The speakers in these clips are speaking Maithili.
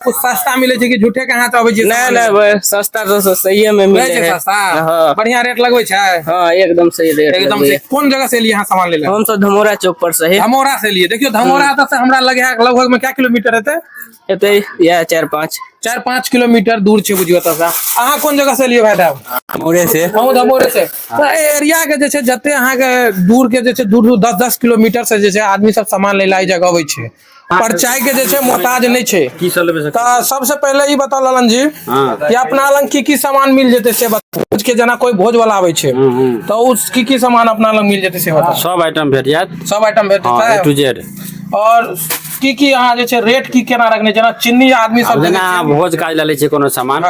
कुछ सस्ता मिले छै कि झूठे के हाथ अबै छै? नहीं नहीं भाई, सस्ता तो सही में मिले मिले छै है। सस्ता? हाँ। बढ़िया रेट लगबै छै? हाँ, एकदम सही रेट एकदम लगबै से है। कोन जगह से लिए अहाँ सामान लेले? हम सब धमोरा चौक पर से है। धमोरा से लिए। देखियो, धमोरा तऽ से हमरा लगे है लगभग में क्या किलोमीटर हेतै? एते यह 4-5। 4-5 किलोमीटर दूर छै बुझियो तऽ। अहाँ कोन जगह से लिए भाई साहब? धमौरे से। अहूँ धमोरे से। तऽ एहि एरिया के जे छै, जते अहाँके दूर के जे छै, दूर दूर 10-10 किलोमीटर से जे छै आदमी सब सामान लै ला एहि जगह अबै छै। परचाई के जे छै मोहताज नहि छै। की सब लेबै से? तऽ सबसे पहिले ई बताउ ललन जी कि अपना लग की की सामान मिल जेतै से बताउ। भोज के, जेना कोई भोज वाला आबै छै तऽ उ की की सामान अपना लग मिल जेतै से बताउ। सब आइटम भेट जायत। सब आइटम भेट ए टू जेतै? जेड। और की की अहाँ जे छै रेट की केना रखने, जेना चीनी आदमी सब आब जेना अहाँ भोज काज लए लै छियै कोनो सामान,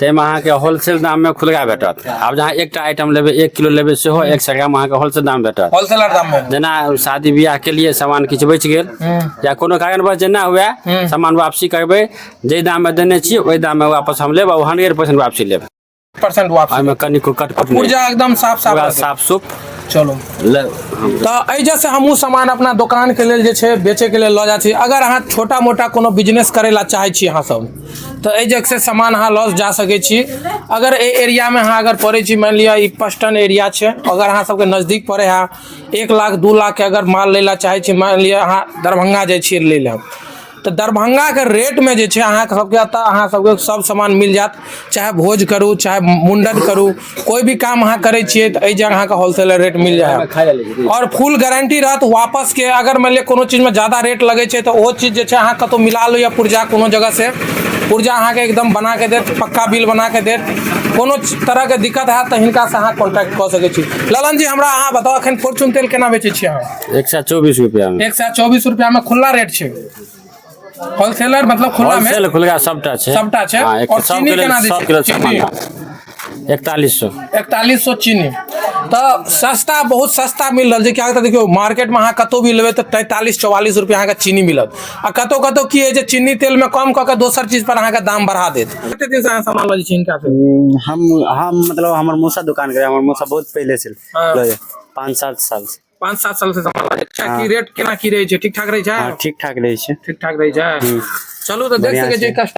ताहिमे अहाँके होलसेल दाममे खुलगा भेटत। आब जहाँ एकटा आइटम लेबै, 1 किलो लेबै, सेहो 100 ग्राम अहाँके होलसेल दाम भेटत। होलसेलर दाम में। जेना शादी बियाह के लिए सामान किछु बचि गेल या कोनो कारणवश जेना हुए, सामान वापसी करबै, जाहि दाममे देने छी ओहि दाममे वापस हम लेब आ 100% वापसी लेब। परसेंट वापस। ओहिमे कनिको कटपट नहि। पुर्जा एकदम साफ साफ पूरा रहतै। साफ सुफ। चलू। ले। तऽ एहि से हमहूँ सामान अपना दोकान के लेल जे छै बेचे के लेल लऽ जाइ छी। अगर अहाँ छोटा मोटा कोनो बिजनेस करै ला चाहै छी अहाँ सब, तऽ एहि जगह से सामान अहाँ लऽ जा सकै छी। अगर एहि एरियामे अहाँ अगर पड़ै छी, मानि लिअ ई पस्टन एरिया छै, अगर अहाँ सबके नजदीक पड़ै है, 1 लाख 2 लाख के अगर माल लै ला चाहै छी, मानि लिअ अहाँ दरभंगा जाइ छियै लै लए, तऽ दरभंगाके रेटमे जे छै अहाँके सबके एतऽ अहाँ सबके सब सामान मिल जायत। चाहे भोज करू, चाहे मुण्डन करू, कोइ भी काम अहाँ करै छियै, तऽ एहि जगह अहाँके होलसेलर रेट मिल जायत आओर फुल गारंटी रहत वापस के। अगर मानि लिअ कोनो चीजमे ज्यादा रेट लगै छै, तऽ ओहो चीज जे छै अहाँ कतहु मिला लिअ पुर्जा, कोनो जगह से पुर्जा अहाँके एकदम बना के देत, पक्का बिल बना के देत। कोनो तरहके दिक्कत हैत तऽ हिनकासँ अहाँ कॉन्टैक्ट कऽ सकै छी। ललन जी, हमरा अहाँ बताउ, एखन फॉर्च्यून तेल केना बेचै छियै अहाँ? 124 रुपैआमे। 124 रुपैआमे खुला रेट छै, होलसेलर मतलब खुला में। होलसेल खुलगा सबटा छै। सबटा छै? हाँ, एक और सब चीनी के लेल केना दै सब छै? किलो चीनी? सामान 4100। 4100 चीनी। तऽ सस्ता, बहुत सस्ता मिल रहल छै। कियाकि तऽ देखियौ, मार्केटमे अहाँ कतहु भी लेबै तऽ 43-44 रुपया अहाँके चीनी मिलत। आ कतहु कतहु की होइ छै, चीनी तेलमे कम कऽ के दोसर चीज पर अहाँके दाम बढ़ा देत। कते दिन से अहाँ सामान लऽ जाइ छी हिनका से? हम मतलब हमर मौसा दुकान करे, हमर मौसा बहुत पहिले से लऽ जाय, 5-7 साल से। 5-7 साल से सामान लऽ जाइ छै। की रेट केना की रहै छै? ठीक ठाक रहै छै? हाँ, ठीक ठाक रहै छै। ठीक ठाक रहै छै। चलू, तऽ देख बढ़िआँ सकै छियै छै। कस्टमर।